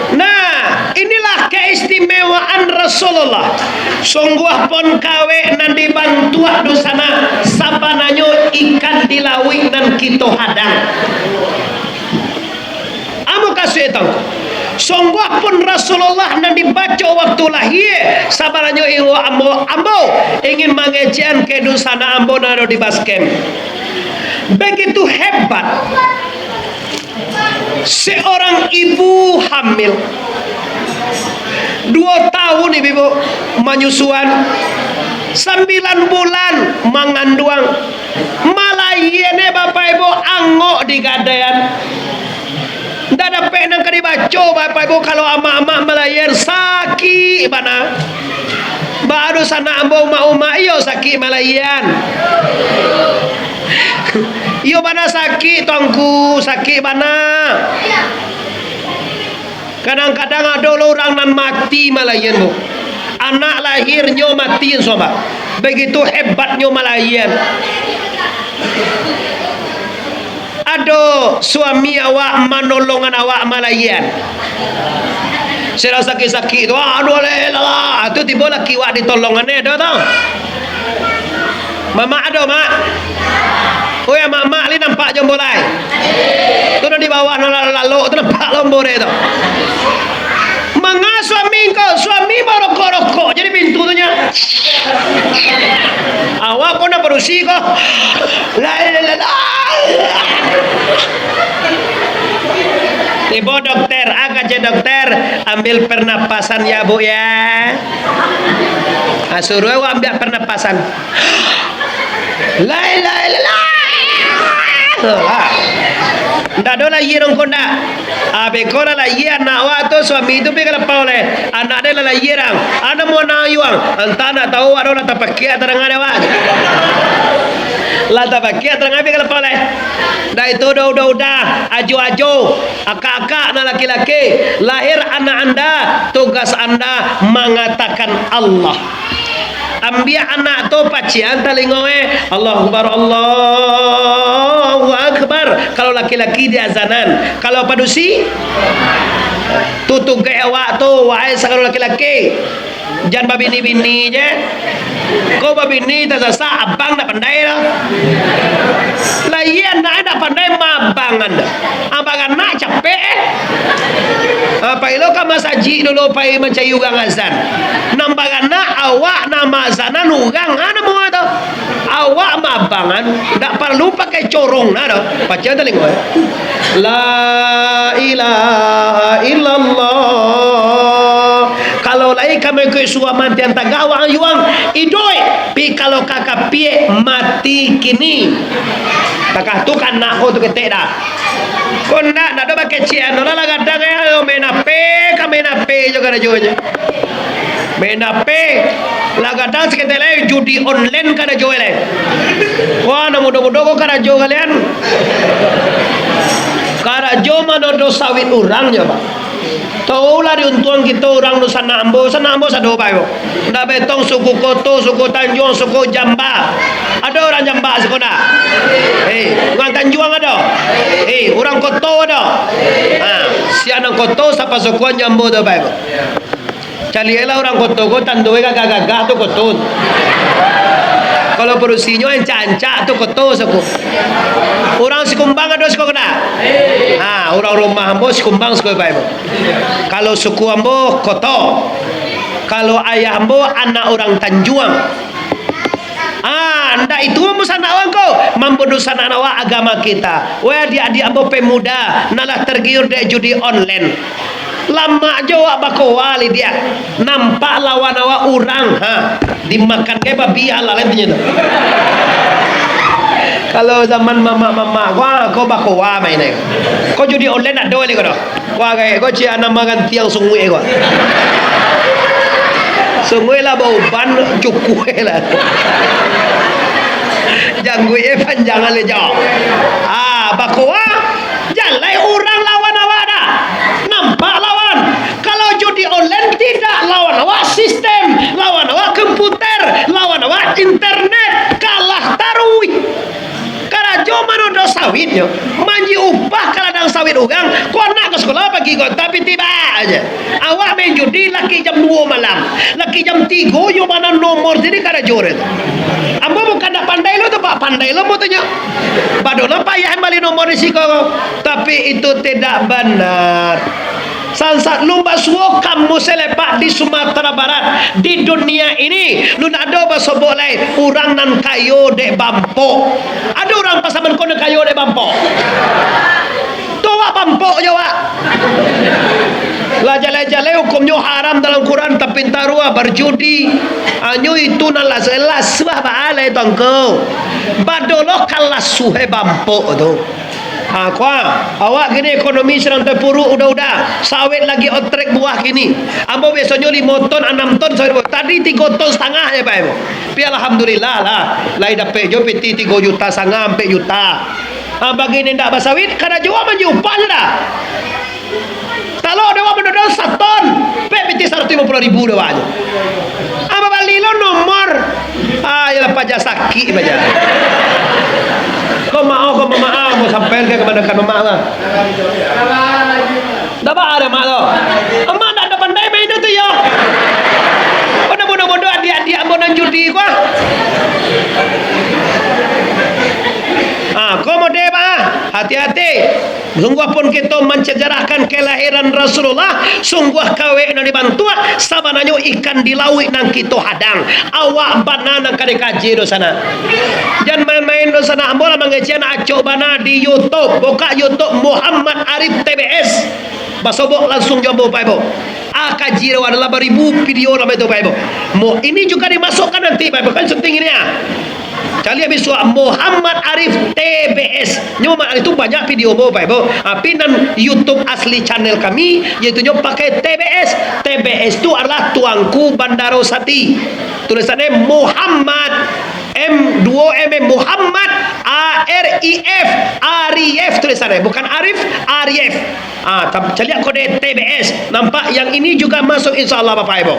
Nah, inilah keistimewaan Rasulullah. Sungguahpun kawek nan dibantuak dunsanak, sabananyo ikan di lauik nan kito hadang. Ambo kasuik tau. Sungguahpun Rasulullah nan dibaco waktu lahia, sabananyo ingo ambo, ambo ingin mangecekan dunsanak ambo nan ado di baskem. Begitu hebat. Seorang ibu hamil, duo tahun ibu-ibu manyusuan, sambilan bulan manganduang, malahian e, Bapak Ibu, angok di gadaian. Ndak dapek nan ka dibaco, Bapak Ibu, kalau amak-amak malahian, sakik bana. Baa dunsanak ambo umak-umak, iyo sakik malahian. Iyo bana sakik, Tuangku, sakik bana. Kadang-kadang ado lo urang nan mati malahian, Bu. Anak lahirnyo mati, sobat. Begitu hebatnyo malahian. Ado suami awak manolongan awak malahian. Sadang sakik-sakik tu, "Ah, aduh, alah, alah, alah." Tu tibo laki awak ditolongan, eh, ado tau. Mamak ado, Mak? Oi, mamak, lai nampak jo ambo lai? Tu nan di bawah, nan lalok-lalok tu nampak lo ambo dek tu. Manga suami ko, suami barokok-rokok jadi pintu tu nyo. Awak ko nan padusi ko. La ilaha illallah. Tibo dokter, ah, kato dokter, "Ambil pernapasan ya, Bu, ya." Ah, suruah awak ambil pernapasan. La ilaha illallah. Ndak ado lahia nangko ndak. Ah, beko lah lahia anak awak tu, suami tu pai ka lapau lai. Anak den lah lahia dang. Anak muanang ayuang. Antah ndak tahu awak dah tapakiak tadanga dek awak. Lah tapakiak tadanga pai ka lapau lai. Dah itu udah-udah, ajo-ajo, akak-akak nan laki-laki, lahir anak anda, tugas anda mangatakan Allah. Ambiak anak tu pacian talingo, eh. Allahu Akbar, Allahu Akbar. Kalau laki-laki diazanan, kalau padusi, tu tugas awak tu, wahai sagalo laki-laki. Jan babini-bini je. Kok babini tasasak, abang ndak pandai doh. Lahia anak ndak pandai maabangan doh. Abang anak capek, eh. Ah, pai lo ka masajik dulu, pai mancari urang azan. Nan baranak awak nan maazanan urang, ah, namo tu. Awak maabangan, ndak paralu pakai corong nah doh. Pacian talingo, eh. La ilaha illallah. Kalau lai ka maikuik suruah mantian tagah, wang ayuang, iduik, pi kalau ka kapiak, mati kini. Takah tu ka anak ko tu ketek dah. Ko ndak, ndak ado bakecekan, lah gadang, eh, main H P, ka main H P jo karajonyo. Main H P, lah gadang saketek lai, judi online karajo lai. Wah, nan mudo-mudo ko karajo kalian. Karajo manodo sawit urang jo, Pak. Tahu lah diuntuang kito urang tu sanak ambo, sanak ambo sado bae ko. Ndak betong suku Koto, suku Tanjuang, suku Jamba. Ado urang Jamba suku ndak? Eh, urang Tanjuang ado? Eh, urang Koto ado? Ha, siak nan Koto sapasukuan jo ambo tu bae ko. Caliaklah urang Koto ko, tando e gagah-gagah tu Koto. Kalau padusinyo ancak-ancak tu Koto suku. Urang Sikumbang ado suku ko ndak? Ha, urang rumah ambo Sikumbang suku bae ko. Kalau suku ambo Koto. Kalau ayah ambo anak urang Tanjuang. Ah, ndak itu ambo sanak awak ko, mambunuah sanak awak agama kita. Weh, adiak-adiak ambo pemuda, nan lah tergiur dek judi online. Lamak jo awak bakoa lai diak. Nampak lawan awak urang, ha, dimakan kai babi halal lai tu nyo tu. Kalau zaman mamak-mamak ko, ah, ko bakoa main ai. Ko judi online ndak ado lai ko doh. Wah, gaek ko ciek anak magantiang sunguik ko. Sunguik lah bauban, cukuik lah. Jangguik e panjang ale jo. Ah, bakoa, jalai urang lawan awak dah. Nampak lawan. Kalau judi online tidak lawan awak sistem, lawan awak komputer, lawan awak internet, kalah taruih. Karajo manodo sawitnyo, manji upah ka ladang sawit urang, ko anak ka sikola pagi ko, tapi tiba aja. Awak main judi laki jam duo malam, laki jam tigo yo mana nomor jadi karajo deh tu. Ambo bukan ndak pandai lo tu, Pak, pandai lo ambo tu nyo. Badolah payah bali nomor di siko ko, tapi itu tidak benar. Sansat lun basuo kamu selepak di Sumatera Barat, di dunia ini, lun ado basobok lai urang nan kayo dek bampok. Ado urang Pasaman ko nan kayo dek bampok? Tu awak bampok jo awak. Lah jalai-jalai hukumnyo haram dalam Quran, tapi ntaruah barjudi. Anyo itu nan lah jelas, suah baalai tongko. Badoloh kalas suhe bampok tu. Ha, kuah, awak kini ekonomi sadang tapuruak udah-udah. Sawit lagi otrek buah kini. Ambo biasonyo limo ton, anam ton sawit buah. Tadi tigo ton satangah je, Pak, ambo. Tapi alhamdulillah lah, lai dapek jo piti tigo juta satangah, ampek juta. Ha, bagi nan indak basawit, karajo manji upah sudah. Talok dek awak manodo saton, pek piti saratuih limo puluah ribu dek awak nyo. Ah, babali lo nomor. Ah, iyolah, paja sakik paja. Ko maoh, ko maoh, mau sampai ka kamanakan mamak lah. Ndak baa dek mak tu. Amak ndak ado pandai main tu yo. Ko ndak bodoh-bodoh adiak-adiak ambo nan judi ko ah. Ah, ko mode bah, hati-hati. Sungguahpun kito mancajarahkan kalahiran Rasulullah, sungguah kawek nan dibantuak, sabananyo ikan di lauik nan kito hadang. Awak bana nan ka dikaji doh sanak. Jan main-main doh sanak, ambo lah mangecek anak acok bana di YouTube. Bukak YouTube Muhammad Arif T B S. Basobok lansuang jo ambo, Pak Ibu. Ah, kaji doh adalah baribu video lah itu, Pak Ibu. Mo, ini juga dimasukkan nanti, Pak Ibu, kan syuting ini ah. Caliak bisuak Muhammad Arif T B S. Nyo Muhammad Arif tu banyak video ambo, Pak Ibu. Tapi nan YouTube asli channel kami, yaitu nyo pakai T B S. T B S tu adalah Tuanku Bandaro Sati. Tulisannyo Muhammad, M, duo M, Muhammad, A R I F, Arif tulisannyo. Bukan Arif, Arif. Ah, tam-, caliak kode T B S. Nampak yang ini juga masuk, insya Allah, Bapak Ibu.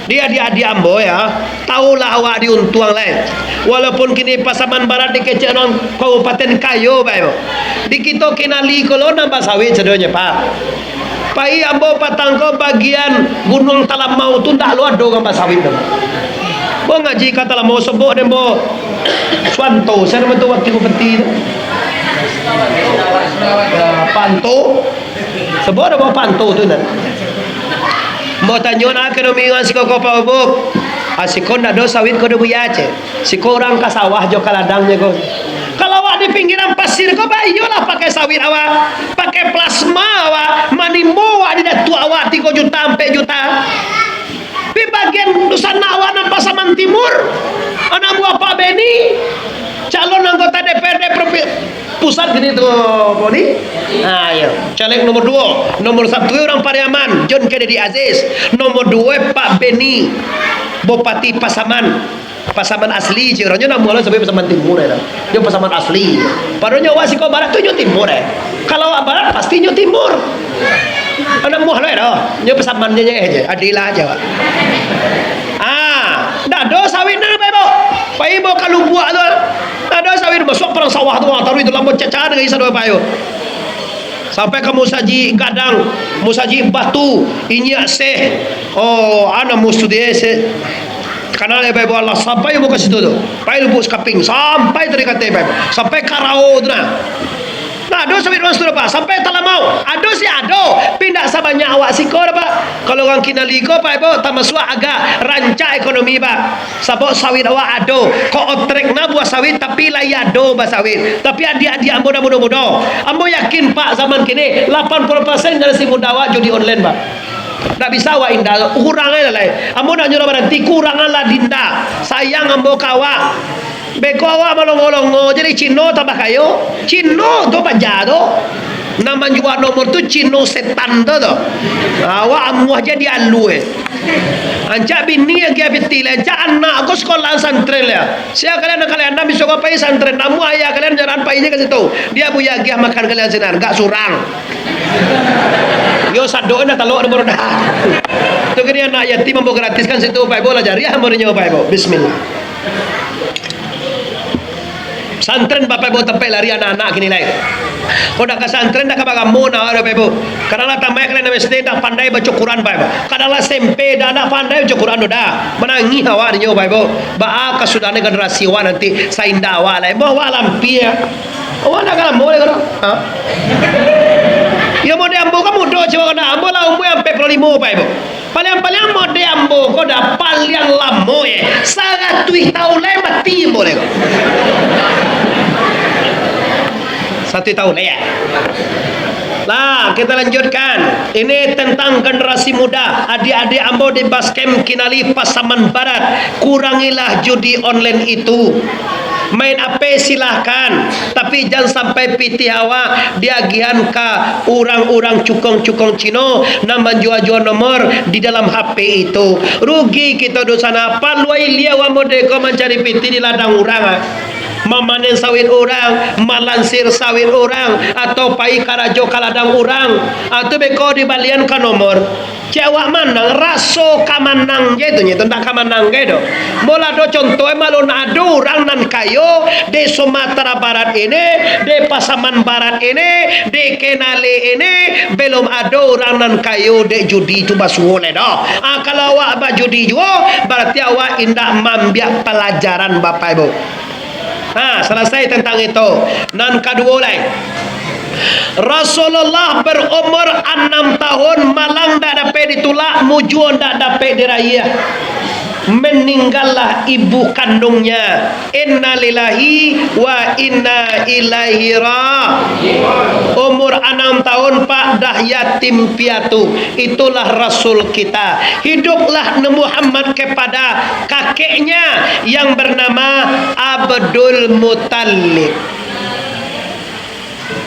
Di adiak-adiak ambo, ya, tahulah awak diuntuang lai. Walaupun kini Pasaman Barat dikecek urang kabupaten kayo, Bapak Ibu. Di kito kinali ko lo nan basawit sadonyo, Pak. Pai ambo patang ko bagian Gunuang Talamau tu ndak lo ado urang basawit tu. Ambo ngaji ka Talamau, sobok dek ambo Suanto, sia namo tu wakil bupati tu? Ah, Panto. Sobok dek ambo Panto tu nah. Ambo tanyo nah ekonomi urang siko ko, Pak Buk. Ah, siko ndak ado sawit ko doh, Buya, cek. Siko urang ka sawah jo ka ladangnyo ko. Kalau awak di pinggiran pasir ko, baiyolah pakai sawit awak, pakai plasma awak, manimbo awak di datuak awak tigo juta, ampek juta. Pi bagian dunsanak awak nan Pasaman Timur, anak buah Pak Beni, calon anggota D P R D provi-, pusat kini tu, Boni. Ah, iyo. Caleg nomor duo, nomor satu urang Pariaman, John Kennedy Aziz, nomor duo Pak Beni, Bupati Pasaman. Pasaman asli, cik, urang nyo namo lah sampai Pasaman Timur, ya. Nyo Pasaman asli. Padahal nyo awak siko barat tu nyo timur, eh. Kalau awak barat, pasti nyo timur. Anak muah lai dah. Nyo pasaman je, je. Adilah je, Pak. Ah, dah ado sawit dah, Pak Ibu. Pai bao ka Lubuak tu. Dah ado sawit, masuak parang sawah tu, ah, taruih tu lambok caca dengan isa doa, Pak Ibu. Sampai ka Musajik Gadang, Musajik Batu, Inyiak Seh. Oh, ana musuh dia, Seh. Kanal ya, Pak Ibu, Allah, sampai mau ka situ tu. Pai Lubuk Sekaping, sampai tadi kata, Pak Ibu. Sampai Karao tu nah. Nah, ado sawit urang situ, Pak. Sampai Talamau. Ado sih, ado. Tapi indak sabanyak awak siko dah, Pak. Kalau urang Kinali ko, Pak Ibu, tamasuak agak rancak ekonomi, Pak. Sabab sawit awak ado. Kok otrek nah buah sawit, tapi lai ado basawit. Tapi adiak-adiak ambo dah mudo-mudo. Ambo yakin, Pak, zaman kini, lapan puluh persen generasi muda awak judi online, Pak. Ndak bisa awak indak, kurang ai lah lai. Ambo ndak nyuruh baranti, kurangan lah dinda. Sayang ambo ka awak. Beko awak malongo-longo, jadi Cino tambah kayo. Cino tu paja tu. Nan manjua nomor tu Cino setan tu, tu. Awak amuah jadi alue. Ancak bini agiah piti lah, ancak anak ko sekolah santren lah. Sia kalian, kalian ndak bisa ka pai santren, namun ayah kalian jarang pai je ka situ. Dia buya agiah makan kalian sinan, gak surang. Yo, sadok nak talok nomor dah. Tu kini anak yatim ambo gratiskan situ, Pak Ibu lah jariah ambo dinyo, Pak Ibu. Bismillah. Santren Bapak Ibu tampek lari anak-anak kini lai. Kok dak ka santren, dak ka bagamo nah, Bapak Ibu. Kadang lah tamaik kalian S D, dak pandai baco Quran, Bapak Ibu. Kadang lah S M P, dak, dak pandai baco Quran tu dah. Manangih awak dinyo, Bapak Ibu. Baa kasudahan generasi awak nanti, saindak awak lai. Ambo awak lampia. Awak dak ka lamo lai ko doh. Ha? Yo, mode ambo kan mudo, cubo ko nah. Ambo lah umua ampek puluah limo, Bapak Ibu. Paliang-paliang mode ambo ko dah paliang lamo, eh. Saratuih taun lai mati ambo lai ko. Saratuih taun lai, ya. Lah, kita lanjutkan. Ini tentang generasi muda, adik-adik ambo di Baskem Kinali Pasaman Barat. Kurangilah judi online itu. Main ape silahkan, tapi jan sampai pitih awak diagihan ka urang-urang cukong-cukong Cino nan manjua-jua nomor di dalam H P itu. Rugi kito di sana, paluai liau ambo dek ko mancari pitih di ladang urang, ah. Mamanen sawit urang, malansir sawit urang, atau pai karajo ka ladang urang. Ah, tu beko dibalian ka nomor. Cek awak manang, raso ka manang je tu, nyo tu ndak ka manang gai doh. Molah do contoh, eh, malun ado urang nan kayo di Sumatera Barat ini, di Pasaman Barat ini, di Kenali ini, belum ado urang nan kayo dek judi tu basuo lai doh. Ah, kalau awak bajudi juo, barati awak indak maambiak palajaran, Bapak Ibu. Ha, salasai tantang itu. Nan kaduo lai, Rasulullah berumur anam tahun, malang ndak dapek ditulak, mujua ndak dapek diraiah. Meninggallah ibu kandungnya. Innalillahi wa inna ilaihi ra-, umur anam tahun, Pak, dah yatim piatu. Itulah Rasul kita. Hiduplah Nabi Muhammad kepada kakeknya yang bernama Abdul Muttalib.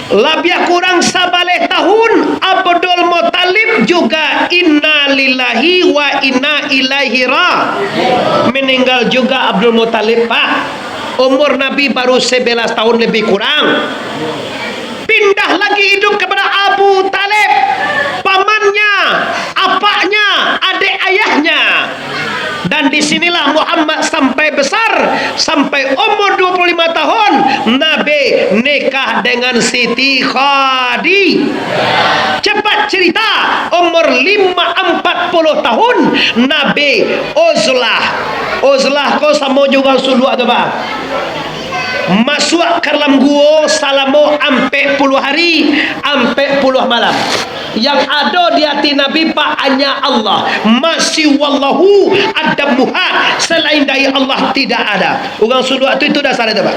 Labiah kurang sabaleh tahun, Abdul Muttalib juga inna lillahi wa inna ilaihi ra-, meninggal juga Abdul Muttalib, Pak. Umur Nabi baru sebelas tahun lebih kurang. Pindah lagi hidup kepada Abu Talib, pamannya, apaknya, adik ayahnya. Dan di sinilah Muhammad sampai besar, sampai umur dua puluh lima tahun, Nabi nikah dengan Siti Khadi-, cepat cerita, umur lima, empat puluh tahun, Nabi uzlah. Uzlah ko samo jo urang Suluak tu, Pak. Masuak ka dalam guo salamo ampek puluah hari, ampek puluah malam. Yang ado di ati Nabi, Pak, hanya Allah. Masiwallahu adammuha, selain dari Allah tidak ada. Urang Suluak tu, itu dasar itu, Pak.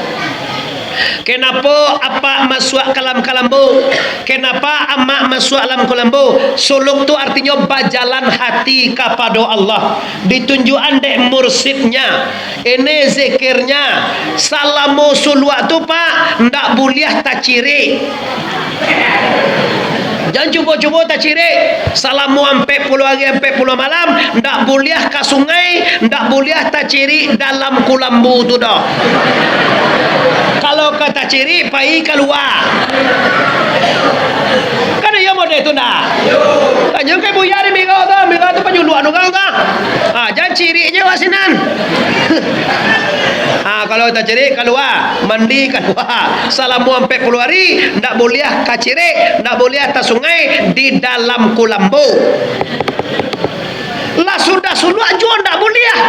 Kenapa apak masuak ka dalam kalambo? Kenapa amak masuak dalam kalambo? Suluk tu artinyo bajalan hati kapado Allah. Ditunjuakan dek mursidnya. Ini zikirnya. Salamo Suluak tu, Pak, ndak buliah tacirik. Jan cubo-cubo tacirik. Salamo ampek puluah hari, ampek puluah malam, ndak buliah ka sungai, ndak buliah tacirik dalam kulambu tu doh. Kalau ka tacirik, pai kalua. Kan iyo, mau Itu ndak? Tanyo ka buya di Miro tu, Miro tu panyuluak urang tu. Ah, jan cirik je wak sinan. Ah, kalau tacirik, kalua, mandi kalua. Salamo ampek puluah ari, ndak buliah ka cirik, ndak buliah tasungai di dalam kulambo. Lah sudah suluak juo ndak buliah.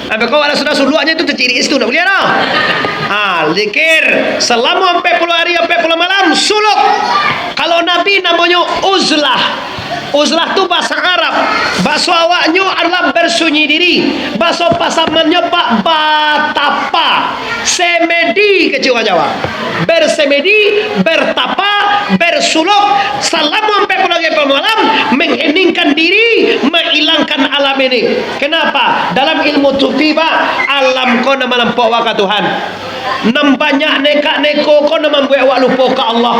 Sampai kau lah sudah suluaknyo tu tacirik situ, ndak buliah doh. Ah, zikir salamo ampek puluah ari, ampek puluah malam, suluk. Kalau Nabi namonyo uzlah. Uzlah tu bahaso Arab. Bahaso awaknyo adalah bersunyi diri. Bahaso Pasaminnyo, Pak, batapa. Semedi kecek urang Jawa. Bersemedi, bertapa, bersuluk, salamo ampek puluah ari ampek malam, mengheningkan diri, mailangkan alam ini. Kenapa? Dalam ilmu sufi, Pak, alam ko nan malampok awak ka Tuhan. Nan banyak nekak-neko ko nan mambuek awak lupo ka Allah.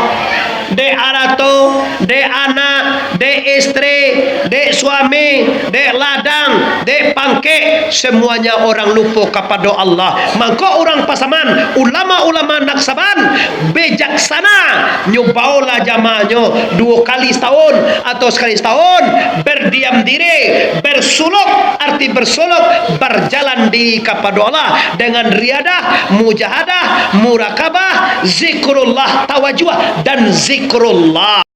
Dek arato, dek anak, dek istri, dek suami, dek ladang, dek pangkek, semuanya orang lupo kapado Allah. Mangko urang Pasaman, ulama-ulama Naksaban, bijaksana, nyo baolah jamahnyo duo kali setahun atau sakali setahun, berdiam diri, bersuluk, arti bersuluk, berjalan diri kapado Allah dengan riadah, mujahadah, murakabah, zikrullah, tawajuah, dan zikrullah.